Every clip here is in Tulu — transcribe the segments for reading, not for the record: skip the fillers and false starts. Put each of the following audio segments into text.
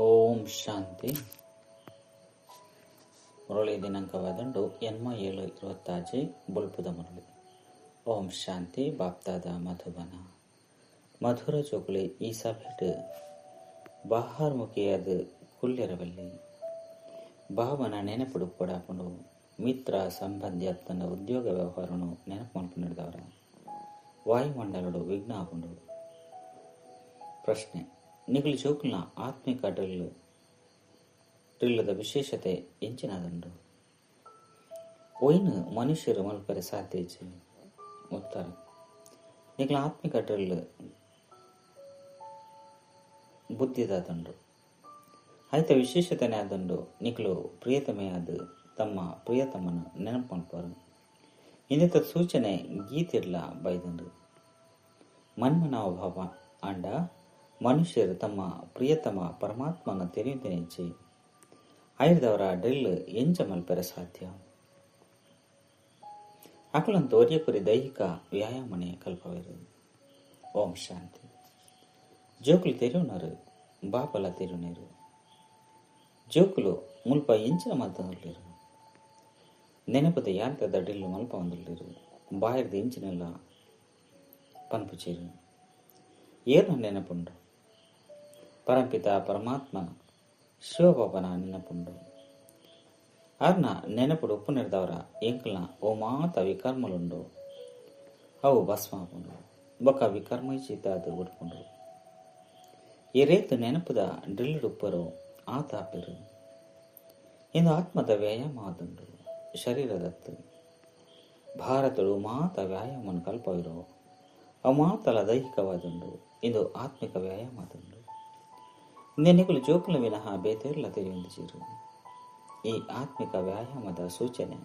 ಓಂ ಶಾಂತಿ. ಮುರಳಿ ದಿನಾಂಕವಾದಂಡು 8/7/26 ಬೊಲ್ಪುದ ಮುರಳಿ. ಓಂ ಶಾಂತಿ. ಬಾಪ್ತಾದ ಮಧುಬನ ಮಧುರ ಚೋಕುಳಿ ಈ ಸಭೆಟ್ ಬಾಹಾರ್ಮುಖಿಯಾದ ಕುಲ್ಯರವಲ್ಲಿ ಭಾವನ ನೆನಪುಡು ಪಡಾಪುಂಡು ಮಿತ್ರ ಸಂಬಂಧಿ ಅತ್ತನ ಉದ್ಯೋಗ ವ್ಯವಹಾರನು ನೆನಪು ಮಲ್ಪುನೆಡ್ದವರ ವಾಯುಮಂಡಲಡು ವಿಘ್ನ ಆಪುಂಡು. ಪ್ರಶ್ನೆ: ನಿಗುಲು ಜೋಕುಲ್ನ ಆತ್ಮಿಕ ಡ್ರಿಲ್ಲದ ವಿಶೇಷತೆ ಎಂಚಿನಾದುಂಡು? ಒಯ್ನು ಮನುಷ್ಯರು ಮಲ್ಪರೆ ಸಾಧ್ಯ ಇಜ್ಜಿ? ಉತ್ತರ: ನಿಗುಲ ಆತ್ಮಿಕ ಡ್ರಿಲ್ ಬುದ್ಧಿದಾದುಂಡು. ಆಯ್ತ ವಿಶೇಷತೆನೇ ಆದುಂಡು ನಿಕುಲು ಪ್ರಿಯತಮೆಯಾದ ತಮ್ಮ ಪ್ರಿಯತಮನ ನೆನಪು ಮಲ್ಪರು. ಇಂದಿತ ಸೂಚನೆ ಗೀತಿಡ್ಲ ಬೈದುಂಡು. ಮನ್ಮನಾಭಾವ ಆಂಡ ಮನುಷ್ಯರು ತಮ್ಮ ಪ್ರಿಯತಮ ಪರಮಾತ್ಮನ ತೆರೆಯುತ್ತೇನೆ ಆಯುರ್ದವರ ಡ್ರಿಲ್ ಎಂಚ ಮಲ್ಪೆರೆ ಸಾಧ್ಯ? ಅಕುಲಂತ ಒರಿಯಕುರಿ ದೈಹಿಕ ವ್ಯಾಯಾಮನೆ ಕಲ್ಪವೇರು. ಓಂ ಶಾಂತಿ. ಜೋಕುಲು ತೆರೆಯುನರು ಬಾಪಲ ತೆರೆಯುನೇರು. ಜೋಕುಲು ಮುಲ್ಪ ಎಂಚಿನ ಮಲ್ತೊಂದುಲ್ಲೆರ್? ನೆನಪದ ಯಾಂತ್ರದ ಡ್ರಿಲ್ ಮಲ್ಪ ಒಂದುಲ್ಲೆರ್. ಬಾಯಿರ್ದ ಎಂಚಿನೆಲ್ಲ ಪನ್ಪುಚೆರ್. ಏರ್ನ ನೆನಪುಂಡು? ಪರಂಪಿತ ಪರಮಾತ್ಮನ ಶಿವಬಾಬನ ನೆನಪುಂಡು. ಆರ್ನ ನೆನಪುಡು ಉಪ್ಪುನೆರ್ದವರ ಎಂಕಲ್ನ ಓ ಮಾತ ವಿಕರ್ಮಲುಂಡು ಅವು ಭಸ್ಮ ಆಪುಂಡು. ಬೊಕ್ಕ ವಿಕರ್ಮ ಚೀತಾದ ಉಡ್ಪುಂಡು. ಏರೇತು ನೆನಪುದ ಡ್ರಿಲ್ ಉಪ್ಪರು ಆತ ಆಪೆರು. ಇಂದು ಆತ್ಮದ ವ್ಯಾಯಾಮ ಆದುಂಡು, ಶರೀರದತ್ತು. ಭಾರತಡು ಮಾತ ವ್ಯಾಯಾಮವನ್ನು ಕಲ್ಪವಿರೋ ಅವು ಮಾತಲ ದೈಹಿಕವಾದುಂಡು. ಇಂದು ಆತ್ಮಿಕ ವ್ಯಾಯಾಮ ಆದುಂಡು. ನಿನ್ನೆಗಳು ಜೋಕುಲ ವಿನಃ ಬೇತೆರ್ಲ ತೆರೆಯೊಂದಿಜೆರು. ಈ ಆತ್ಮಿಕ ವ್ಯಾಯಾಮದ ಸೂಚನೆ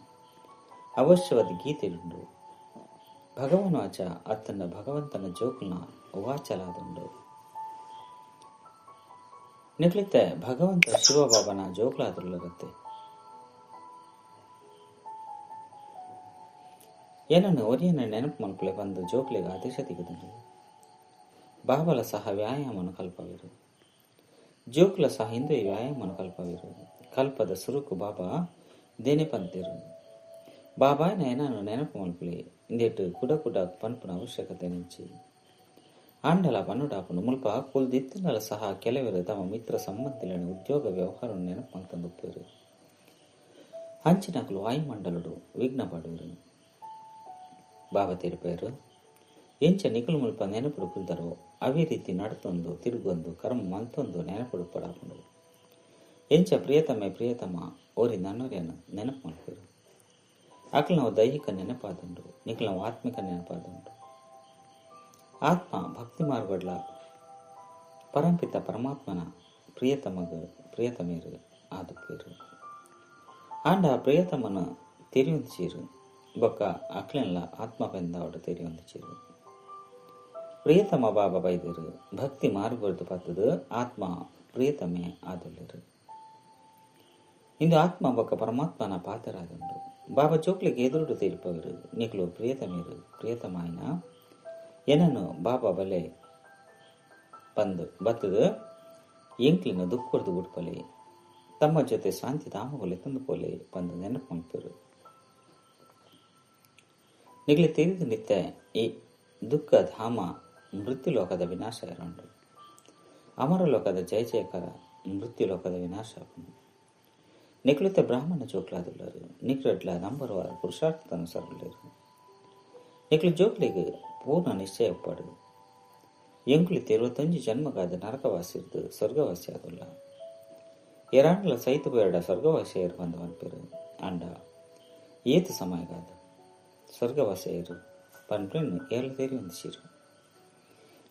ಅವಶ್ಯವಾದ ಗೀತೆಯುಂಡು. ಭಗವಾನ್ ವಾಚ ಅತ್ತನ್ನ ಭಗವಂತನ ಜೋಕುಲ್ನ ವಾಚಲಾದುಂಡು. ನಿಕ್ಲಿತ್ತೆ ಭಗವಂತ ಶಿವಬಾಬನ ಜೋಕುಲಾದುಳ್ಳಗತ್ತೆ. ಏನನ್ನು ಒರಿಯನ ನೆನಪು ಮಲ್ಪಲೆ ಬಂದು ಜೋಕ್ಲಿಗೆ ಆದೇಶ ತೆಗೆದುಂಡು. ಬಾಬಲ ಸಹ ವ್ಯಾಯಾಮವನ್ನು ಕಲ್ಪವಿರು. ಜೋಕುಲ ಸಹ ಹಿಂದೆ ವ್ಯಾಯಾಮವನ್ನು ಕಲ್ಪವಿರು. ಕಲ್ಪದ ಸುರುಕು ಬಾಬಾ ದೇನೆ ಪಂತಿರು. ಬಾಬಾಯನ ಏನನ್ನು ನೆನಪು ಮಲ್ಪಲೆ ಇಂದೆಟ್ಟು ಕುಡ ಕುಡ ಪನ್ಪುನ ಅವಶ್ಯಕತೆ ನೆಂಚಿ ಆಂಡಲ ಪನ್ನುಡಾಪುಂಡು. ಮುಲ್ಪ ಕುಲ್ದಿತ್ತಿನಲ ಸಹ ಕೆಲವರು ತಮ್ಮ ಮಿತ್ರ ಸಂಬಂಧಿలను ಉದ್ಯೋಗ ವ್ಯವಹಾರವನ್ನು ನೆನಪು ಮಲ್ತೊಂದುಪ್ಪೆರು. ಅಂಚಿನಕುಲು ವಾಯುಮಂಡಲಡು ವಿಘ್ನ ಪಾಡುವರು. ಬಾಬಾ ತಿರುಪೇರು ಎಂಚ ನಿಕುಲು ಮುಲ್ಪ ನೆನಪುಡು ಕುಲ್ದರೋ ಅವೇ ರೀತಿ ನಡತೊಂದು ತಿರುಗೊಂದು ಕರ್ಮ ಮಲ್ತೊಂದು ನೆನಪುಡು ಪಡಾಪುಂಡು. ಎಂಚ ಪ್ರಿಯತಮೆ ಪ್ರಿಯತಮ ಓರಿ ನನ್ನೊರಿಯನ್ನು ನೆನಪು ಮಲ್ಪೆರು. ಅಕಲ್ ನಾವು ದೈಹಿಕ ನೆನಪಾದುಂಡು, ನಿಕಲ್ ನಾವು ಆತ್ಮಿಕ ನೆನಪಾದುಂಡು. ಆತ್ಮ ಭಕ್ತಿ ಮಾರ್ಗಡ್ಲ ಪರಂಪಿತ ಪರಮಾತ್ಮನ ಪ್ರಿಯತಮಗ ಪ್ರಿಯತಮೇರು ಆದುಪ್ಪೇರು. ಆಂಡ ಪ್ರಿಯತಮನ ತೆರೆಯೊಂದಿಚೀರು ಬೊಕ್ಕ ಅಕ್ಲೆನ್ಲ ಆತ್ಮ ಪೆಂದಾವಡ ತೆರೆಯೊಂದಿಚೀರು. ಪ್ರಿಯತಮ ಬಾಬಾ ಬೈದರು ಭಕ್ತಿ ಮಾರ್ಗಡ್ದು ಪತ್ತದು ಆತ್ಮ ಪ್ರಿಯತಮೆ ಆದುಲ್ಲೆರು. ಇಂದು ಆತ್ಮ ಬೊಕ್ಕ ಪರಮಾತ್ಮನ ಪಾತ್ರರಾದುಂಡು. ಬಾಬಾ ಚೋಕ್ಲಿಗೆ ಎದುರುಡು ತೀರ್ಪವರು ನಿಕ್ಲು ಪ್ರಿಯತಮೇರು ಪ್ರಿಯತಮಾಯನ ಏನನ್ನು ಬಾಬಾ ಬಲೆ ಬಂದು ಬತ್ತದು ಎಂಕ್ಲಿನ ದುಃಖರ್ದು ಉಡ್ಪಲೆ ತಮ್ಮ ಜೊತೆ ಶಾಂತಿ ಧಾಮಗೊಲೆ ತಂದುಪೋಲೆ ಬಂದು ನೆನಪು ಮಲ್ಪೆರು. ನಿಗ್ಲಿ ತಿಳಿದು ನಿತ್ಯ ಈ ದುಃಖ ಧಾಮ ಮೃತ್ಯುಲೋಕದ ವಿನಾಶ ಇರಂಡು. ಅಮರಲೋಕದ ಜಯ ಜಯಕರ ಮೃತ್ಯುಲೋಕದ ವಿನಾಶ. ನಿಕ್ಲುತ್ತೆ ಬ್ರಾಹ್ಮಣ ಜೋಕ್ಲಾದುಲ್ಲರು ನಿಕ್ಲಡ್ಲ ನಂಬರ್ ವಾರ ಪುರುಷಾರ್ಥದನುಸಾರಲ್ಲೇರು. ನಿಕ್ಲು ಜೋಕ್ಲಿಗೆ ಪೂರ್ಣ ನಿಶ್ಚಯ ಒಪ್ಪಾಡು. ಎಂಕುಲಿ 25 ಜನ್ಮಗಾದ ನರಕವಾಸಿರ್ದು ಸ್ವರ್ಗವಾಸಿ ಆದುಲ್ಲ. ಎರಾಂಡ್ಲ ಸೈತು ಬೇಡ ಸ್ವರ್ಗವಾಸಿಯರು ಬಂದು ಪನ್ಪೇರು. ಅಂಡ ಏತು ಸಮಯಗಾದ ಸ್ವರ್ಗವಾಸಿಯರು ಪನ್ಪೆಣ್ಣು ಏಳು ತೇರಿ ಒಂದಿಸಿರು.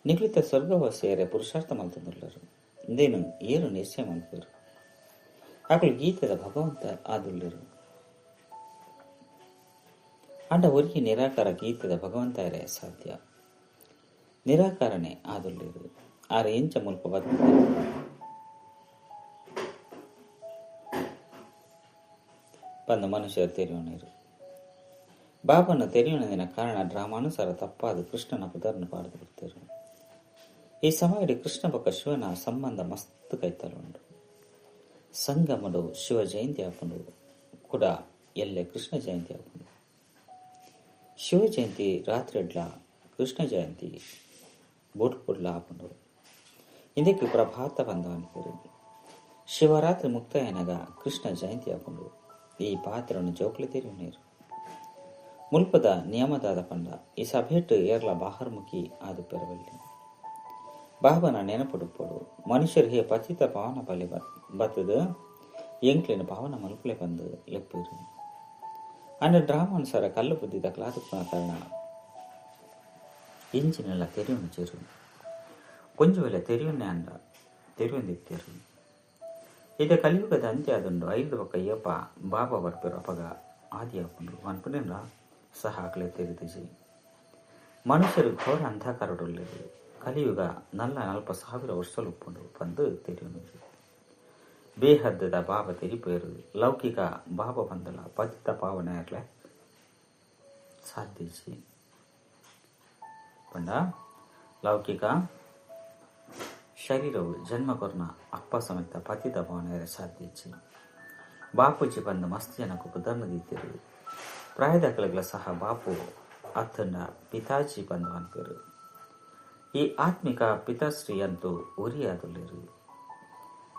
ನಿಕ್ಲಿತ ಸ್ವರ್ಗವಾಸಿಯರೇ ಪುರುಷಾರ್ಥ ಮಲ್ತೊಂದುಲ್ಲರು. ಇಂದೇನು ಏರು ನಿಶ್ಚಯ ಮಲ್ಪೇರು. ಅಕುಲು ಗೀತದ ಭಗವಂತ ಆದುಲ್ಲರು. ಅಂಡ ಒರಿಗೆ ನಿರಾಕಾರ ಗೀತದ ಭಗವಂತ ಸಾಧ್ಯ. ನಿರಾಕಾರನೆ ಆದುಲ್ಲೇರು. ಆರ ಎಂಚ ಮುಲ್ಪ ಬದ್ಧ ಬಂದ ಮನುಷ್ಯರು ತೆರೆಯೋಣರು. ಬಾಬನ ತೆರೆಯೋಣದಿನ ಕಾರಣ ಡ್ರಾಮಾನುಸಾರ ತಪ್ಪಾದ ಕೃಷ್ಣನ ಪುದರ್ನ ಪಾಡ್ದು ಬಿಡ್ತೇರು. ಈ ಸಮಯದಲ್ಲಿ ಕೃಷ್ಣ ಬೊಕ್ಕ ಶಿವನ ಸಂಬಂಧ ಮಸ್ತ್ ಕೈತಲುಂಡು. ಸಂಗಮಡು ಶಿವ ಜಯಂತಿ ಆಪುಂಡು ಕೂಡ ಎಲ್ಲೆ ಕೃಷ್ಣ ಜಯಂತಿ ಆಪುಂಡು. ಶಿವ ಜಯಂತಿ ರಾತ್ರಿಡ್ಲ ಕೃಷ್ಣ ಜಯಂತಿ ಬೊಡ್ಪುಡ್ಲ ಆಪುಂಡು. ಇಂದಕ್ಕೆ ಪ್ರಭಾತ ಬಂದವನಿಪೇರು. ಶಿವರಾತ್ರಿ ಮುಕ್ತಾಯನಗ ಕೃಷ್ಣ ಜಯಂತಿ ಆಪುಂಡು. ಈ ಪಾತ್ರವನ್ನು ಜೋಕ್ಲೆ ತೆರಿಯುನೇರು. ಮುಲ್ಪದ ನಿಯಮದಾದ ಪಂಡ ಈ ಸಭೆಟ್ಟು ಏರ್ಲ ಬಾಹರ್ಮುಖಿ ಆದು ಪೆರವಲ್ಲಿ. ಬಾಬನ ನೆನಪುಡುಪೋಡು ಮನುಷ್ಯರಿಗೆ ಪತಿತ ಪಾವನ ಬಲಿ ಬತ್ತದ ಎಂಕ್ಲಿನ ಪಾವನ ಮಲ್ಪಲೆ ಬಂದು ಲೆಪ್ಪೇರು. ಅಂಡ ಡ್ರಾಮಾನುಸಾರ ಕಲ್ಲು ಬುದ್ಧಿದ ಕ್ಲಾದುಪ್ಪನ ಕಾರಣ ಇಂಚಿನೆಲ್ಲ ತೆರಿಯುನು ಚೇರು ಕೊಂಚ ವೇಳೆ ತೆರಿಯುನ್ನೇ ಅಂಡ ತೆರಿಯೊಂದಿತ್ತೇರು. ಇದೇ ಕಲಿಯುಗದ ಅಂತ್ಯ ಆದುಂಡು 5 ಪಕ್ಕ ಅಯ್ಯಪ್ಪ ಬಾಬಾ ಬರ್ಪೇರು ಅಪಗ ಆದಿ ಆಪುಂಡು ಅನ್ಪುನೇನ ಸಹ ಆಕಲೆ ತೆರಿದಿಜಿ. ಮನುಷ್ಯರು ಘೋರ ಅಂಧಕಾರಡುಳ್ಳೇರು. ಕಲಿಯುಗ ನಲ್ಲ 40,000 ವರ್ಷలు ಉಪ್ಪುಂಡು ಬಂದು ತೆರಿಯುನು. ಬೇಹದ್ದದ ಬಾಬಾ ತೆರಿಪೇರು ಲೌಕಿಕ ಬಾಬಾ ಬಂದಲ ಪತಿತ ಪಾವನ ಇರಲೆ ಸಾಧಿಸಿ ಪಂಡ ಲೌಕಿಕ ಶರೀರವು ಜನ್ಮ ಕೊರ್ನ ಅಪ್ಪ ಸಮೇತ ಪತಿತ ಪಾವನ ಸಾಧಿಸಿ. ಬಾಪೂಜಿ ಬಂದು ಮಸ್ತ್ ಜನಕ್ಕೆ ಉದಾಹರಣೆ ದೀತಿರು. ಪ್ರಾಯದಕಲಗಳ ಸಹ ಬಾಪು ಅತ್ತನ ಪಿತಾಜಿ ಬಂದು ಅನ್ಪೇರು. ಈ ಆತ್ಮಿಕ ಪಿತಾಶ್ರೀ ಅಂತೂ ಉರಿಯಾದುಳ್ಳೇರು.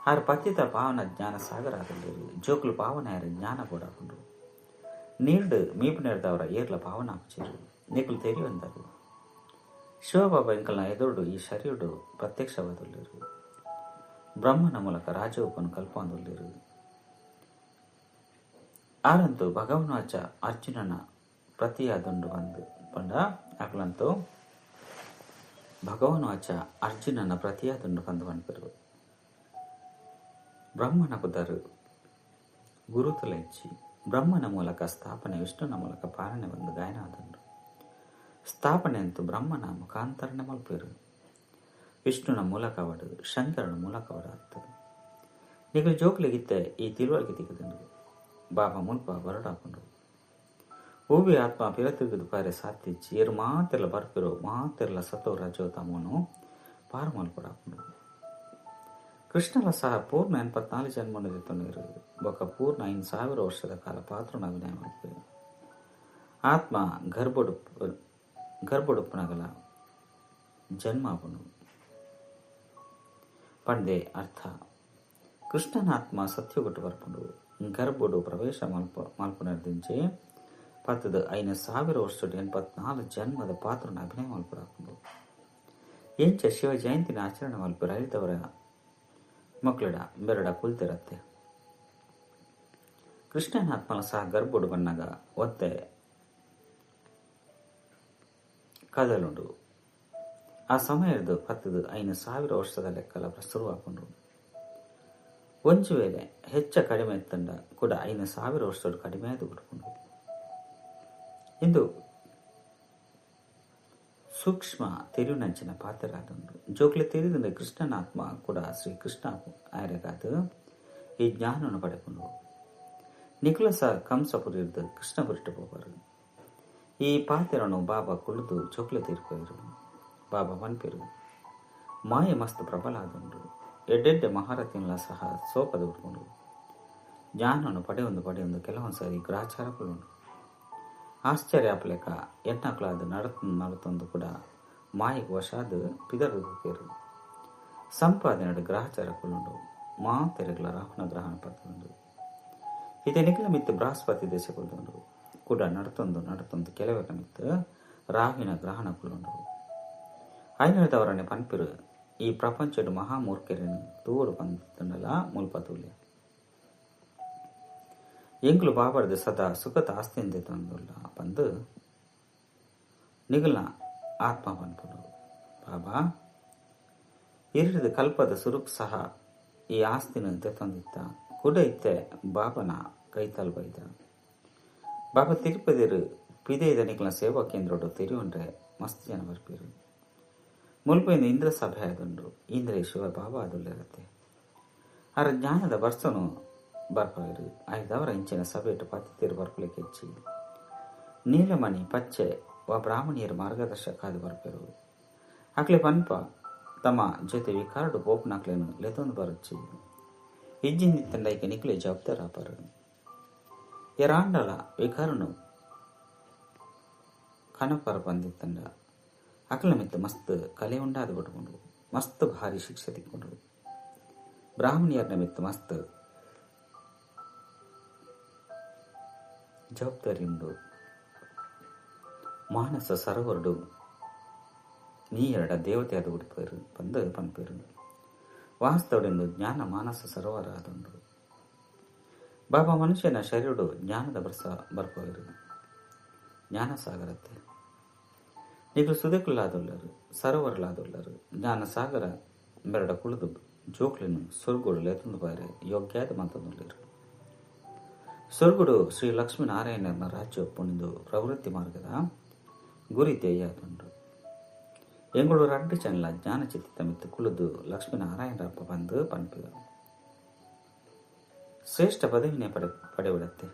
ಆರು ಪತಿತ ಪಾವನ ಜ್ಞಾನ ಸಾಗರ ಆದುಳ್ಳೇರು. ಜೋಕ್ಲು ಪಾವನ ಯಾರ ಜ್ಞಾನ ಕೂಡ ನೀರ್ಡು ಮೀಪು ನೆರೆದವರ ಏರ್ಲ ಪಾವನ ಆಪುಚೇರು. ನಿಕುಲು ತೆರಿಯೊಂದರು. ಶಿವಬಾಬಾ ಎಂಕಲ್ನ ಎದುರುಡು ಈ ಶರೀರುಡು ಪ್ರತ್ಯಕ್ಷವಾದುಳ್ಳೇರು. ಬ್ರಹ್ಮನ ಮೂಲಕ ರಾಜೋಪನು ಕಲ್ಪೊಂದುಳ್ಳೇರು. ಆರಂತೂ ಭಗವನ್ವಾಚ ಅರ್ಜುನನ ಪ್ರತಿಯಾದುಂಡು ಬಂದು ಪಂಡ ಅಕ್ಲಂತೂ ಭಗವನ್ವಾಚ ಅರ್ಜುನನ ಪ್ರತಿಯಾದುಂಡು ಬಂದು ಪನ್ಪೆರು. ಬ್ರಹ್ಮನ ಪುದರು ಗುರುತುಲ ಇಚ್ಚಿ ಬ್ರಹ್ಮನ ಮೂಲಕ ಸ್ಥಾಪನೆ ವಿಷ್ಣುನ ಮೂಲಕ ಪಾಲನೆ ಬಂದು ಗಾಯನ ಆದುಂಡು. ಸ್ಥಾಪನೆ ಅಂತೂ ಬ್ರಹ್ಮನ ಮುಖಾಂತರನೆ ಮಲ್ಪೇರು. ವಿಷ್ಣುನ ಮೂಲಕವಡು ಶಂಕರನ ಮೂಲಕವಡು ಆಗ್ತದೆ. ನಿಗಲು ಜೋಕ್ಲಿಗಿತ್ತೆ ಈ ತಿಳುವಳಿಕೆ ತಿಕ್ಕದುಂಡು. ಬಾಬಾ ಮುಲ್ಪ ಬರಡಾಪುಂಡು. ಓವಿ ಆತ್ಮ ಪಿರತಿರುಗದು ಪಾರೆ ಸಾತಿಚ್ಚಿ ಏರು ಮಾತೆಲ್ಲ ಬರ್ಪಿರೋ ಮಾತೆಲ್ಲ ಸತೋ ರಜೋ ತಮೋನು ಪಾರು ಮಲ್ಪಡಾಪುಂಡು. ಕೃಷ್ಣಲ ಸಹ ಪೂರ್ಣ 84 ಜನ್ಮನ ತೊಂದಿರು. ಬೊಕ್ಕ ಪೂರ್ಣ 5,000 ವರ್ಷದ ಕಾಲ ಪಾತ್ರನ ಅಭಿನಯ ಮಲ್ಪೇರು. ಆತ್ಮ ಗರ್ಭಡುಪ್ಪನಗಲ ಜನ್ಮ ಆಪುಂಡು ಪಂಡೆ ಅರ್ಥ. ಕೃಷ್ಣನ ಆತ್ಮ ಸತ್ಯಗೊಟ್ಟು ಬರ್ಪುಂಡು. ಗರ್ಭುಡು ಪ್ರವೇಶ ಮಲ್ಪುನರ್ದಿಂಚಿ ಪತ್ತದ 5,000 ವರ್ಷ 84 ಜನ್ಮದ ಪಾತ್ರನ ಅಭಿನಯ ಮಲ್ಪಡಾಪುಂಡು. ಎಂಚ ಶಿವ ಜಯಂತಿನ ಆಚರಣೆ ಮಲ್ಪು ರೈತವರ ಮಕ್ಕಳಡ ಬೆರಡ ಕುಲ್ತಿರತ್ತೆ. ಕೃಷ್ಣನ ಆತ್ಮನ ಸಹ ಗರ್ಭುಡು ಬಣ್ಣಗ ಒತ್ತೆ ಕದಲುಂಡು. ಆ ಸಮಯದ ಪತ್ತದ 5,000 ವರ್ಷದ ಲೆಕ್ಕಲ ಶುರುವಾಪುಂಡು. ಒಂಜು ವೇಳೆ ಹೆಚ್ಚ ಕಡಿಮೆ ಎತ್ತಂಡ ಕೂಡ 5,000 ವರ್ಷದ ಕಡಿಮೆ ಆದು ಬಿಡ್ಕೊಂಡು. ಇಂದು ಸೂಕ್ಷ್ಮ ತೆರಿಯುನಂಚಿನ ಪಾತ್ರ ಆದುಂಡು. ಜೋಕ್ಲೆ ತಿಳಿದಂದ್ರೆ ಕೃಷ್ಣನ ಆತ್ಮ ಕೂಡ ಶ್ರೀ ಕೃಷ್ಣ ಆಯರೆಗಾದು ಈ ಜ್ಞಾನವನ್ನು ಪಡೆಕೊಂಡು. ನಿಖುಲಸ ಕಂಸಪುರಿರ್ದು ಕೃಷ್ಣಪುರಿಟ್ಟು ಹೋಗರು. ಈ ಪಾತ್ರನು ಬಾಬಾ ಕುಳಿತು ಜೋಕ್ಲೆ ತೀರ್ಪೋಯರು. ಬಾಬಾ ಮನ್ಪಿರು ಮಾಯೆ ಮಸ್ತ್ ಪ್ರಬಲ ಆದುಂಡು. ಎಡ್ಡೆಡ್ಡೆ ಮಹಾರಥಿನ ಸಹ ಸೋಪದ ಉಟ್ಕೊಂಡು ಜ್ಞಾನವನ್ನು ಪಡೆಯೊಂದು ಪಡೆಯೊಂದು ಕೆಲವೊಂದು ಸಾರಿ ಗ್ರಹಚಾರಗಳು ಆಶ್ಚರ್ಯ ಆಪಲೇಕ ಎಣ್ಣಕ್ಲಾದ ನಡತೊಂದು ಕೂಡ ಮಾಯೆಗೆ ವಶಾದ ಪಿದರು ಹೋಗ್ತೇರು. ಸಂಪಾದನೆ ಗ್ರಹಚಾರಕ್ಕುಂಡು ಮಾತೆರೆಗಳ ರಾಹುನ ಗ್ರಹಣ ಪತ್ತುಂಡು. ಇದೇ ನಿಖಿಲ ಮಿತ್ತು ಬೃಹಸ್ಪತಿ ದೇಶಕ್ಕುಂಡು ಕೂಡ ನಡತೊಂದು ನಡತೊಂದು ಕೆಲವರ ಮಿತ್ತು ರಾಹುವಿನ ಗ್ರಹಣ ಕುಲುಂಡು. ಐನದವರನ್ನೇ ಪನ್ಪಿರು ಈ ಪ್ರಪಂಚದ ಮಹಾಮೂರ್ಖರನ್ನು ತೂಡು ಬಂದಲ್ಲ ಮುಲ್ಪ ತೂಲೆ. ಎಂಗ್ಲು ಬಾಬರ್ದು ಸದಾ ಸುಖದ ಆಸ್ತಿಯಿಂದ ತಂದುಲ್ಲ ಬಂದು ನಿಗಲ್ನ ಆತ್ಮ ಪನ್ಪುಂಡು. ಬಾಬಾ ಇರಿದು ಕಲ್ಪದ ಸುರುಕ್ ಸಹ ಈ ಆಸ್ತಿನ ತಂದಿತ್ತ ಕೂಡ ಇತ್ತೆ ಬಾಬನ ಕೈತಾಲ್ ಬೈದ. ಬಾಬಾ ತಿರುಪತಿರು ಪಿದೆದ ನಿಗಲ್ನ ಸೇವಾ ಕೇಂದ್ರೋಡು ತಿರುವಂಡ್ರೆ ಮಸ್ತ್ ಜನ ಬರ್ಪಿರು. ಮುಲ್ಪೆಯಿಂದ ಇಂದ್ರ ಸಭೆ ಆದುಂಡು. ಇಂದ್ರ ಶಿವ ಬಾಬಾ ಆದುಳ್ಳಿರತ್ತೆ. ಆರ ಜ್ಞಾನದ ಬರ್ಸನು ಬರ್ಪೇರು. ಐದವರ ಇಂಚಿನ ಸಭೆಟು ಪತ್ತಿರು ಬರ್ಪಲಿಕ್ಕೆ ಹೆಚ್ಚಿ ನೀಲಮಣಿ ಪಚ್ಚೆ ವ ಬ್ರಾಹ್ಮಣಿಯರು ಮಾರ್ಗದರ್ಶಕ ಅದು ಬರ್ಪೇರು. ಅಕ್ಲೆ ಪನ್ಪ ತಮ್ಮ ಜೊತೆ ವಿಕಾರಡು ಪೋಪ್ನಾಕ್ಲೇನು ಲೆತೊಂದು ಬರುಚ್ಚಿ. ಇಜ್ಜಿಂದಿತ್ತಂಡ ಐಕ ನಿಕುಲೆ ಜವಾಬ್ದಾರ ಆಪರು. ಎರಾಂಡಲ ವಿಕಾರನು ಕನಪರ ಬಂದಿತ್ತಂಡ ಅಕಲ ಮಿತ್ತ ಮಸ್ತ್ ಕಲೆ ಉಂಡಾದ ಬಿಟ್ಕೊಂಡು ಮಸ್ತ್ ಭಾರಿ ಶಿಕ್ಷೆ ತಿಕ್ಕೊಂಡು. ಬ್ರಾಹ್ಮಣಿಯರನ ಮಿತ್ತ ಮಸ್ತ್ ಜವಾಬ್ದಾರಿ ಉಂಡು. ಮಾನಸ ಸರೋವರಡು ನೀ ಎರಡ ದೇವತೆ ಆದ ಉಡುಪೇರು ಬಂದು ಪನ್ಪೇರು. ವಾಸ್ತವಡೆಂದು ಜ್ಞಾನ ಮಾನಸ ಸರೋವರ ಆದುಂಡು. ಬಾಬಾ ಮನುಷ್ಯನ ಶರೀರಡು ಜ್ಞಾನದ ಬರ್ಸ ಬರ್ಪೇರು ಜ್ಞಾನಸಾಗರತ್ತೆ. ನಿಕಲು ಸುದೆಕುಲ್ಲಾದುಳ್ಳರು ಸರೋವರಲಾದುಳ್ಳರು ಜ್ಞಾನಸಾಗರ ಬೆರಡ ಕುಳಿದು ಜೋಕ್ಲಿನ ಸ್ವರ್ಗುಡು ಲೇತೊಂದು ಬಾರೆ ಯೋಗ್ಯಾದ ಮಂತೊಂದುಲ್ಲೆರ್. ಸ್ವರ್ಗುಡು ಶ್ರೀ ಲಕ್ಷ್ಮೀನಾರಾಯಣನ ರಾಜ್ಯ ಪುಣಿದು ಪ್ರವೃತ್ತಿ ಮಾರ್ಗದ ಗುರಿ ಧ್ಯೇಯಾದುಂಡು. ಎಂಗುಳು ರಡ್ಡು ಚನ್ಲ ಜ್ಞಾನ ಚಿತ್ತಿತ ಮಿತ್ತು ಕುಳಿದು ಲಕ್ಷ್ಮೀನಾರಾಯಣರಪ್ಪ ಬಂದು ಪನ್ಪಿದ ಶ್ರೇಷ್ಠ ಪದವಿನೇ ಪಡೆವಿಡತ್ತೆ.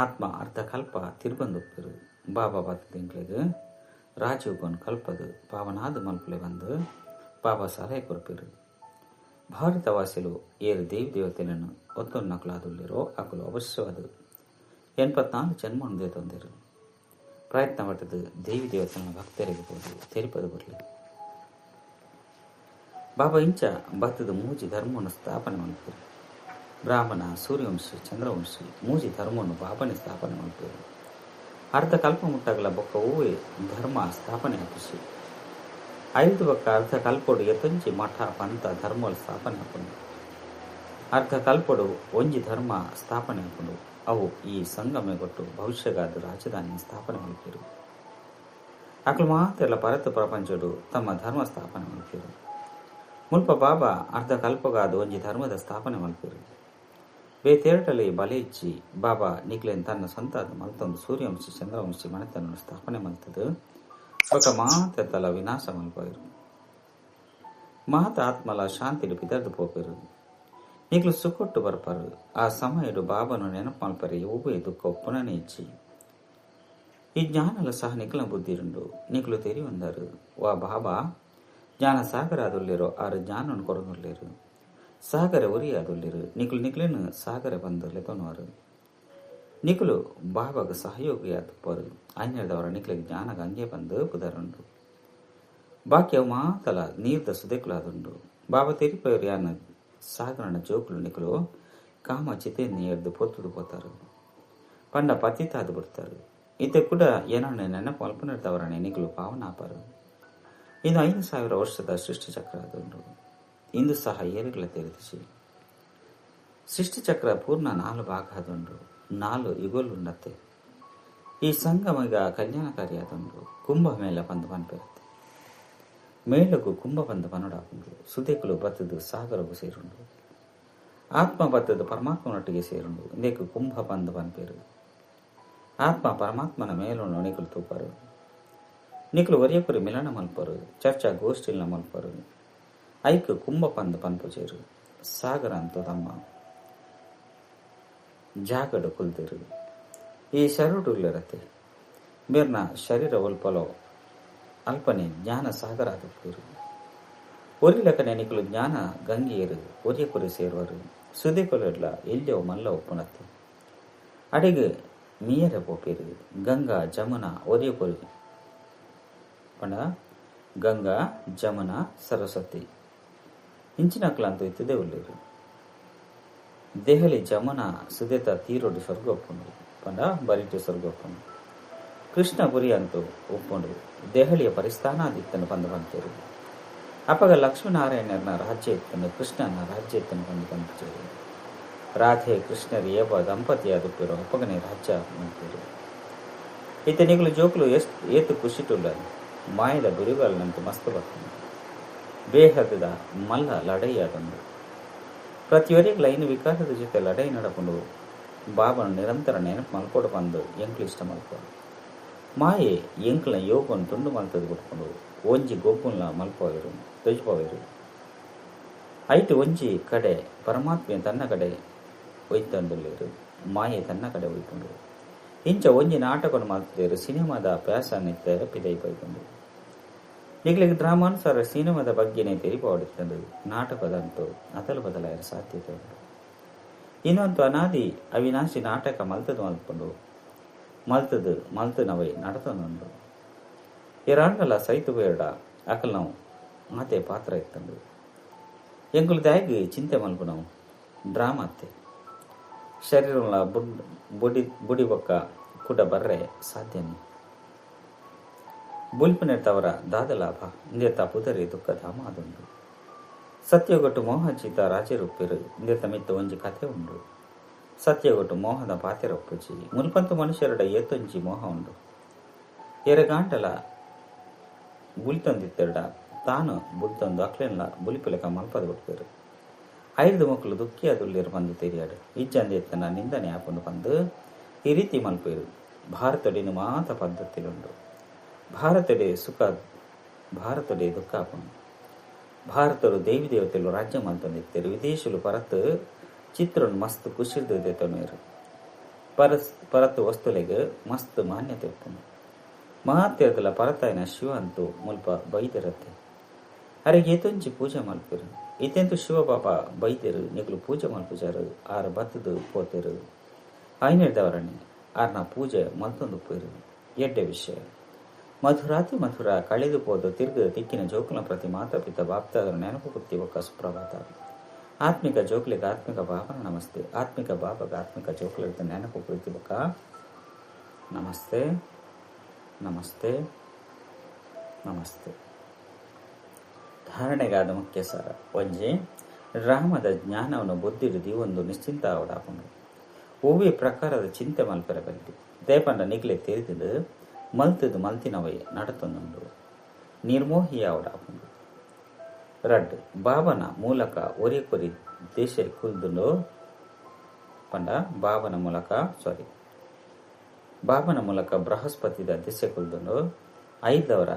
ಆತ್ಮ ಅರ್ಧ ಕಲ್ಪ ತಿರುಬಂದುಪ್ಪರು ಬಾಬಾ ಬತ್ತದಿಂಕ್ಲೆಗ್ ರಾಜೀವ್ಗೊನ್ ಕಲ್ಪದು ಪಾವನಾದ ಮಲ್ಪಲೆ ಬಂದು ಬಾಬಾ ಸಲಹೆ ಕೊರ್ಪಿರು. ಭಾರತವಾಸಿಲು ಏರು ದೇವಿ ದೇವತೆలను ಒತ್ತೊನ್ನಕಲಾದುಳ್ಳಿರೋ ಅಕಲು ಅವಶ್ಯವಾದ 84 ಜನ್ಮ ತಂದಿರು. ಪ್ರಯತ್ನ ಪಟ್ಟದು ದೇವಿ ದೇವತೆನ ಭಕ್ತರಿಗೆ ಬೋದು ತೆರಿಪದು ಬರಲಿ. ಬಾಬಾ ಇಂಚ ಭತ್ತದ ಮೂಜಿ ಧರ್ಮವನ್ನು ಸ್ಥಾಪನೆ ಮಾಡ್ತಾರೆ. ಬ್ರಾಹ್ಮಣ, ಸೂರ್ಯವಂಶಿ, ಚಂದ್ರವಂಶಿ ಮೂಜಿ ಧರ್ಮವನ್ನು ಬಾಬಾನೆ ಸ್ಥಾಪನೆ ಮಾಡ್ತಾರೆ. ಅರ್ಧ ಕಲ್ಪ ಮುಟ್ಟಾಗಲ ಬೊಕ್ಕ ಹೂವೆ ಧರ್ಮ ಸ್ಥಾಪನೆ ಆಪಿಸಿ ಐದು ಬೊಕ್ಕ ಅರ್ಧ ಕಲ್ಪೊಡು ಎತ್ತೊಂಜಿ ಮಠ ಪಂಥ ಧರ್ಮಗಳು ಸ್ಥಾಪನೆ ಹಾಕೊಂಡು. ಅರ್ಧ ಕಲ್ಪೊಡು ಒಂಜಿ ಧರ್ಮ ಸ್ಥಾಪನೆ ಹಾಕೊಂಡು ಅವು ಈ ಸಂಗಮ ಕೊಟ್ಟು ಭವಿಷ್ಯಗಾದ ರಾಜಧಾನಿ ಸ್ಥಾಪನೆ ಮಾಡ್ತಿರು. ಅಕಲು ಮಾತ್ರ ಪರತ ಪ್ರಪಂಚಡು ತಮ್ಮ ಧರ್ಮ ಸ್ಥಾಪನೆ ಮಾಡ್ತಿರು. ಮುಲ್ಪ ಬಾಬಾ ಅರ್ಧ ಕಲ್ಪಗಾದ ಒಂಜಿ ಧರ್ಮದ ಸ್ಥಾಪನೆ ಮಾಡ್ತಿರು. ಬೇತೇರಟಲಿ ಬಲೆ ಇಚ್ಚಿ ಬಾಬಾ ನಿಕ್ಲೇನ್ ತನ್ನ ಸ್ವಂತ ಮಲ್ತೊಂದು ಸೂರ್ಯವಂಶಿ ಚಂದ್ರವಂಶಿ ಮನೆತನನ್ನು ಸ್ಥಾಪನೆ ಮಲ್ತದು ಬೊಕ ಮಾತ ತಲ ವಿನಾಶ ಮಲ್ಪರು. ಮಾತ ಆತ್ಮಲ ಶಾಂತಿಡು ಪಿದರ್ದು ಪೋಪೆರು. ನಿಕ್ಲು ಸುಕೊಟ್ಟು ಬರ್ಪಾರು. ಆ ಸಮಯಡು ಬಾಬನು ನೆನಪು ಮಲ್ಪರೆ ಒಬ್ಬೇ ದುಃಖ ಒಪ್ಪುನನೇ ಇಚ್ಚಿ. ಈ ಜ್ಞಾನಲ ಸಹ ನಿಕ್ಲ ಬುದ್ಧಿರುಂಡು. ನಿಕ್ಲು ತೆರಿ ಒಂದರು ವಾ ಬಾಬಾ ಜ್ಞಾನ ಸಾಗರ ಆದುಲ್ಲೇರೋ ಆರು ಜ್ಞಾನವನ್ನು ಕೊರದುಲ್ಲೇರು. ಸಾಗರ ಒರಿ ಆದುಲ್ಲೇರು. ನಿಕ್ಲು ನಿಕ್ಲೇನು ಸಾಗರ ಬಂದು ಲೆತೊನುವರು. ನಿಕ್ಲು ಬಾಬಾಗ ಸಹಯೋಗಿ ಆದುಪ್ಪರು. ಆಯ್ನದವರ ನಿಕ್ಲಿಗೆ ಜ್ಞಾನ ಗಂಗೆ ಬಂದು ಪುದರುಂಡು. ಬಾಕಿ ಅವು ಮಾತಲ ನೀರ್ದ ಸುದೆಕ್ಲಾದುಂಡು. ಬಾಬಾ ತೆರಿಪಯರು ಯಾನ ಸಾಗರನ ಜೋಕುಲು ನಿಕ್ಲು ಕಾಮ ಚಿತೆಯನ್ನು ಎರ್ದು ಪೊತ್ತುದು ಪೋತಾರು. ಪಂಡ ಪತಿತಾದು ಬಿಡ್ತಾರೆ. ಇತ್ತೆ ಕೂಡ ಏನನ್ನ ನೆನಪು ಅಲ್ಪನದವರನೆ ನಿಕ್ಲು ಪಾವನಾಪರು. ಇನ್ನು 5000 ವರ್ಷದ ಸೃಷ್ಟಿಚಕ್ರ ಅದುಂಡು. ಇಂದು ಸಹ ಏರುಗಳ ತೆರೆದಿಸಿ ಸೃಷ್ಟಿಚಕ್ರ ಪೂರ್ಣ 4 ಭಾಗ ಅದುಂಡು. 4 ಯುಗಲುಂಡತ್ತೆ. ಈ ಸಂಗಮಗ ಕಲ್ಯಾಣಕಾರಿ ಅದುಂಡು. ಕುಂಭ ಮೇಳ ಬಂದು ಪನ್ಪೆರುತ್ತೆ. ಮೇಳಗು ಕುಂಭ ಬಂದು ಪನುಡಾಪುಂಡು. ಸುದೇಕುಲು ಬತ್ತದು ಸಾಗರಗು ಸೇರುಂಡು. ಆತ್ಮ ಬತ್ತದು ಪರಮಾತ್ಮನೊಟ್ಟಿಗೆ ಸೇರುಂಡು. ಇಂದೇಕು ಕುಂಭ ಬಂದು ಪನ್ಪೇರು. ಆತ್ಮ ಪರಮಾತ್ಮನ ಮೇಲನ್ನು ನಿಕಲು ತೂಪರು. ನಿಕಲು ಒರಿಯಪುರಿ ಮಿಲನ ಮಲ್ಪರು. ಚರ್ಚಾ ಗೋಷ್ಠಿಲ್ನ ಮಲ್ಪರು. ಐಕ್ ಕುಂಭ ಪಂದು ಪನ್ಪುಜೇರು. ಸಾಗರ ಅಂತೂ ತಮ್ಮ ಜಾಗಡು ಕುಲ್ದಿರು. ಈ ಶರುಡುಲ್ಲರತೆ ಮೇರ್ನ ಶರೀರ ಒಲ್ಪಲೋ ಅಲ್ಪನೆ ಜ್ಞಾನ ಸಾಗರ ಆದುಪ್ಪೇರು. ಒರಿಲಕನೆ ನಿಕಲು ಜ್ಞಾನ ಗಂಗೆಯರು ಒರಿಯಪುರಿ ಸೇರುವರು. ಸುದಿಕೊಲೆಡ್ಲ ಎಲ್ಲಿಯೋ ಮಲ್ಲ ಒಪ್ಪುನತ್ತೆ. ಅಡಿಗೆ ಮೀಯರ ಪೋಪೇರು. ಗಂಗಾ ಜಮುನಾ ಒರಿಯಪುರಿ ಪಂಡ ಗಂಗಾ ಜಮುನಾ ಸರಸ್ವತಿ ಇಂಚಿನಕ್ಲಂತೂ ಇತ್ತದೆ ಉಳ್ಳೇರು. ದೆಹಲಿ ಜಮುನಾ ಸುದೇತ ತೀರೋಡು ಸ್ವರ್ಗ ಒಪ್ಪುಂಡು. ಪಂಡ ಬರಿಟು ಸ್ವರ್ಗ ಒಪ್ಪುಂಡು. ಕೃಷ್ಣಪುರಿ ಅಂತೂ ಒಪ್ಪುಂಡು. ದೆಹಲಿಯ ಪರಿಸ್ಥಾನಾದಿತ್ತನ್ನು ಬಂದು ಬಂತೇರು. ಅಪಗ ಲಕ್ಷ್ಮೀನಾರಾಯಣನ ರಾಜ್ಯ ಇತ್ತನ್ನು ಕೃಷ್ಣನ ರಾಜ್ಯ ಇತ್ತನ್ನು ಬಂದು ಬಂತೇರು. ರಾಧೆ ಕೃಷ್ಣರು ಏವ ದಂಪತಿಯಾದುಪ್ಪಿರೋ ಅಪಗನೆ ರಾಜ್ಯ ಮಂತೇರು. ಇತನಿಗಳು ಜೋಕುಲು ಏತು ಖುಷಿಟುಲ್ಲ. ಮಾಯದ ಬಿರುಗಾಲನಂತೂ ಮಸ್ತ್ ಬರ್ತದೆ. ಬೇಹದ ಮಲ್ಲ ಲಡೈಯಾದೊಂದು. ಪ್ರತಿಯೊರಿಗಳ ಐನು ವಿಕಾಸದ ಜೊತೆ ಲಡೈ ನಡಕೊಂಡು ಬಾಬನ ನಿರಂತರ ನೆನಪು ಮಲ್ಕೊಡು ಬಂದು ಎಂಕ್ಲು ಇಷ್ಟ ಮಲ್ಕೊ. ಮಾಯೆ ಎಂಕ್ಲ ಯೋಗವನ್ನು ತುಂಡು ಮಲ್ತದು ಕೊಟ್ಕೊಂಡು ಒಂಜಿ ಗೊಬ್ಬುನ್ಲ ಮಲ್ಪೋಯರು ತೊಜಪೋಯರು. ಐಟು ಒಂಜಿ ಕಡೆ ಪರಮಾತ್ಮೆ ತನ್ನ ಕಡೆ ಒಯ್ತಂದುಲ್ಲೇರು. ಮಾಯೆ ತನ್ನ ಕಡೆ ಒಯ್ಕೊಂಡು ಇಂಚ ಒಂಜಿ ನಾಟಕವನ್ನು ಮಲ್ತದೇರು. ಸಿನಿಮಾದ ಪ್ಯಾಸನ್ ಇತ್ತ ಪಿದೈ ಪೈಕೊಂಡು ನಿಕ್ಲೆಗ್ ಡ್ರಾಮಾನುಸಾರ ಸಿನಿಮಾದ ಬಗ್ಗೆನೇ ತೆರಿಪಾವಡಿತ್ತಂದು ನಾಟಕದಂತೂ ಅದಲು ಬದಲಾಯರ ಸಾಧ್ಯತೆ ಉಂಟು. ಇನ್ನೊಂದು ಅನಾದಿ ಅವಿನಾಶಿ ನಾಟಕ ಮಲ್ತದು ಮಲ್ಪುಂಡು ಮಲ್ತದು ಮಲ್ತನವೈ ನಡತನುಂಡು. ಏರಾಂಡಲ ಸೈತು ಬೇಡ ಅಕಲ್ ನಾವು ಮಾತೆ ಪಾತ್ರ ಇತ್ತಂಡು. ಎಂಕುಲು ದಾಯಿಗೆ ಚಿಂತೆ ಮಲ್ಪುನವು ಡ್ರಾಮಾ ಅತ್ತೆ. ಶರೀರಂಲ ಬುಡಿ ಬುಡಿ ಬೊಕ್ಕ ಕುಡ ಬರ್ರೆ ಸಾಧ್ಯನೇ. ಬುಲ್ಪುನೆತ್ತವರ ದಾದ ಲಾಭ ಇಂದೆತ್ತ ಪುದರಿ ದುಃಖ ಧಾಮ ಅದುಂಡು. ಸತ್ಯಗೊಟ್ಟು ಮೋಹಚಿತ ರಾಜರೂಪಿರು ಇಂದೆತ್ತ ಮಿತ್ತ ಒಂಜಿ ಕಥೆ ಉಂಡು. ಸತ್ಯಗೊಟ್ಟು ಮೋಹದ ಪಾತೆರೊಪ್ಪುಜಿ. ಮುಲ್ಪಂತು ಮನುಷ್ಯರಡ ಏತೊಂಜಿ ಮೋಹ ಉಂಡು. ಎರಗಾಂಟಲ ಬುಲ್ತೊಂದಿತ್ತೆರಡ ತಾನು ಬುಲ್ತೊಂದು ಅಕ್ಲೆನ್ಲ ಬುಲಿಪುಲೆಕ ಮಲ್ಪದ ಬಿಡ್ಪೇರು. ಐದು ಮಕ್ಕಳು ದುಃಖಿ ಅದುಲ್ಲೇರು ಬಂದು ತೆರಿಯಾಡು. ಇಜ್ಜಂದೆ ಎತ್ತನ ನಿಂದನೆ ಆಪುಂಡು ಬಂದು ಈ ರೀತಿ ಮಲ್ಪೇರು. ಭಾರತಡಿನ ಮಾತ ಪದ್ಧತಿಲುಂಡು. ಭಾರತಡೆ ಸುಖ ಭಾರತಡೆ ದುಃಖ ಆಪುಂಡು. ಭಾರತರು ದೇವಿ ದೇವತೆಲು ರಾಜ್ಯ ಮಲ್ತೊಂದಿತ್ತೇರು. ವಿದೇಶಲು ಪರತ್ ಚಿತ್ರನು ಮಸ್ತ್ ಖುಷಿರ್ದು ದೆತೊನೇರು. ಪರತ್ ವಸ್ತುಲೆಗ್ ಮಸ್ತ್ ಮಾನ್ಯತೆ ಉಪ್ಪುಂಡು. ಮಹಾತ್ಯದಲ ಪರತಾಯಿನ ಶಿವ ಅಂತೂ ಮುಲ್ಪ ಬೈದಿರತ್ತೆ. ಅರೆಗೆ ಏತೊಂಜಿ ಪೂಜೆ ಮಲ್ಪೆರು. ಇತೆಂತು ಶಿವ ಬಾಬಾ ಬೈದೆರು ನಿಗುಲು ಪೂಜೆ ಮಲ್ಪುಜಾರು ಆರು ಬತ್ತದು ಪೋತೆರು. ಐನೆಡ್ದವರಣ್ಣೆ ಆರ್ನ ಪೂಜೆ ಮಲ್ತೊಂದು ಪೇರು. ಎಡ್ಡೆ ವಿಷಯ. ಮಧುರಾತಿ ಮಧುರ ಕಳೆದು ಪೋದು ತಿರುಗದ ತಿಕ್ಕಿನ ಜೋಕುಲ ಪ್ರತಿ ಮಾತಾ ಪಿತ ಬಾಪ್ತಾದರ ನೆನಪು ಪುತ್ತಿ ಒಕ್ಕ ಸುಪ್ರಭಾತ. ಆತ್ಮಿಕ ಜೋಕ್ಲಿಗೆ ಆತ್ಮಿಕ ಬಾಬನ ನಮಸ್ತೆ. ಆತ್ಮಿಕ ಬಾಬಾಗ ಆತ್ಮಿಕ ಜೋಕ್ಲಿಗೆ ನೆನಪು ಪ್ರೀತಿ ಬೊಕ್ಕ ನಮಸ್ತೆ ನಮಸ್ತೆ ನಮಸ್ತೆ. ಧಾರಣೆಗಾದ ಮುಖ್ಯ ಸಾರ. ಒಂಜಿ ರಾಮದ ಜ್ಞಾನವನ್ನು ಬುದ್ಧಿಡಿದು ಒಂದು ನಿಶ್ಚಿಂತ ಆವಡಾಪುಂಡು. ಒವ್ವೆ ಪ್ರಕಾರದ ಚಿಂತೆ ಮಲ್ಪೆರ ಬಲ್ಲಿ. ದೇಪಂಡ ನಿಗ್ಲೆ ತೆರಿದು ಮಲ್ತದು ಮಲ್ತಿನವೈ ನಡತೊಂದುಂಡು. ನಿರ್ಮೋಹಿ ಆವಡಾಪುಂಡು. ರಡ್ಡ್ ಬಾಬನ ಮೂಲಕ ಒರಿ ಕೊರಿ ದೇಶ ಕುಲ್ದುಂಡು ಪಂಡ ಬಾಬನ ಮೂಲಕ ಬಾಬನ ಮೂಲಕ ಬೃಹಸ್ಪತಿದ ದಿಸೆ ಕುಲ್ದುಂಡು. ಐದವರ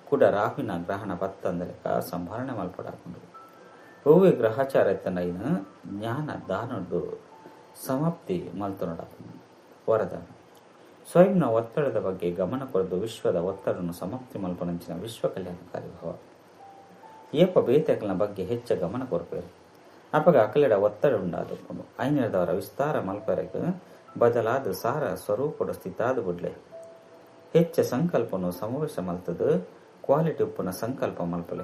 ಕೂಡ ರಾಹುವಿನ ಗ್ರಹಣ ಪತ್ತಂದಲೆಕ್ಕ ಸಂಭಾರಣೆ ಮಲ್ಪಡಾಪುಂಡು. ಒವ್ವೆ ಗ್ರಹಚಾರ ಎತ್ತನ ಜ್ಞಾನ ದಾನೊಡ್ಡು ಸಮಾಪ್ತಿ ಮಲ್ತೊನಡಾಪುಂಡು. ವರದಾನ. ಸ್ವಯಂನ ಒತ್ತಡದ ಬಗ್ಗೆ ಗಮನ ಕೊರದು ವಿಶ್ವದ ಒತ್ತಡವನ್ನು ಸಮಾಪ್ತಿ ಮಲ್ಪನಂಚಿನ ವಿಶ್ವ ಕಲ್ಯಾಣಕಾರಿ ಭಾವ. ಏಪ ಬೇತೆಕಲ್ನ ಬಗ್ಗೆ ಹೆಚ್ಚ ಗಮನ ಕೊರ್ಪೇರು. ಅಪಗ ಅಕಲೆಡ ಒತ್ತಡ ಉಂಡಾದುಪ್ಪುಂಡು. ಐನೆದವರ ವಿಸ್ತಾರ ಮಲ್ಪರೆಗ್ ಬದಲಾದ ಸಾರ ಸ್ವರೂಪದ ಸ್ಥಿತಾದ ಬುಡ್ಲೆ. ಹೆಚ್ಚ ಸಂಕಲ್ಪನು ಸಮಾವೇಶ ಮಲ್ತದು ಕ್ವಾಲಿಟಿ ಉಪ್ಪುನ ಸಂಕಲ್ಪ ಮಲ್ಪಲೆ.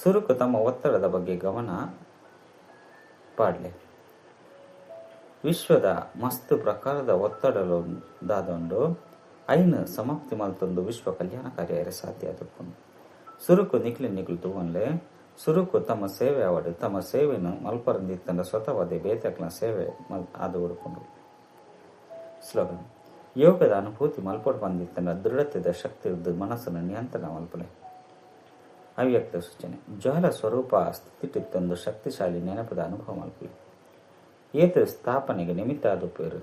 ಸುರುಕು ತಮ್ಮ ಒತ್ತಡದ ಬಗ್ಗೆ ಗಮನ ಪಾಡ್ಲೆ. ವಿಶ್ವದ ಮಸ್ತ್ ಪ್ರಕಾರದ ಒತ್ತಡಲು ದಾದೊಂಡು ಐನು ಸಮಾಪ್ತಿ ಮಲ್ತೊಂದು ವಿಶ್ವ ಕಲ್ಯಾಣ ಕಾರ್ಯ ಸಾಧ್ಯ ಆದುಪ್ಪುಂಡು. ಸುರುಕು ನಿಕ್ಲಿ ನಿಕ್ಲು ತೂವನ್ಲೆ. ಸುರುಕು ತಮ್ಮ ಸೇವೆ ಆವಡು. ತಮ್ಮ ಸೇವೆಯನ್ನು ಮಲ್ಪರಂದಿತ್ತಂಡ ಸ್ವತಃವಾದಿ ಬೇತಕ್ಲ ಸೇವೆ ಆದು ಉಡುಪುಂಡು. ಸ್ಲೋಗನ್. ಯೋಗದ ಅನುಭೂತಿ ಮಲ್ಪೊಡು ಬಂದಿತ್ತಂಡ ದೃಢತೆದ ಶಕ್ತಿ ಇದ್ದು ಮನಸ್ಸನ್ನು ನಿಯಂತ್ರಣ ಮಲ್ಪಲೆ. ಅವ್ಯಕ್ತ ಸೂಚನೆ. ಜ್ವಾಲ ಸ್ವರೂಪ ಸ್ಥಿತಿಟ್ಟಿತ್ತೊಂದು ಶಕ್ತಿಶಾಲಿ ನೆನಪದ ಅನುಭವ ಮಲ್ಪಲೆ. ಏತ ಸ್ಥಾಪನೆಗೆ ನಿಮಿತ್ತ ಆದುಪ್ಪೇರು.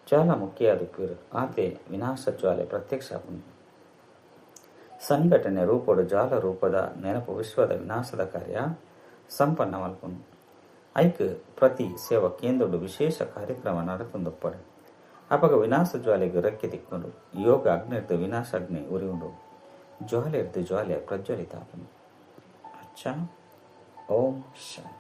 ಜ್ವಾಲ ಮುಖ್ಯ ಆದುಪ್ಪೇರು. ಆತೆ ವಿನಾಶ ಜ್ವಾಲೆ ಪ್ರತ್ಯಕ್ಷ ಆಪುಂಡು. ಸಂಘಟನೆ ರೂಪಡು ಜ್ವಾಲ ರೂಪದ ನೆನಪು ವಿಶ್ವದ ವಿನಾಶದ ಕಾರ್ಯ ಸಂಪನ್ನ ಮಲ್ಪುಂಡು. ಐಕ್ ಪ್ರತಿ ಸೇವಾ ಕೇಂದ್ರಡು ವಿಶೇಷ ಕಾರ್ಯಕ್ರಮ ನಡತೊಂದುಪ್ಪಡು. ಅಪಗ ವಿನಾಶ ಜ್ವಾಲೆಗೆ ರೆಕ್ಕೆ ತಿಕ್ಕೊಂಡು. ಯೋಗ ಅಗ್ನಿರ್ದು ವಿನಾಶ ಅಗ್ನಿ ಉರಿಯುಂಡು. ಜ್ವಾಲೆ ಇರ್ದು ಜ್ವಾಲೆ ಪ್ರಜ್ವಲಿತ ಆಪುಂಡು. ಅಚ್ಚಾ. ಓಂ ಶಾಂತಿ.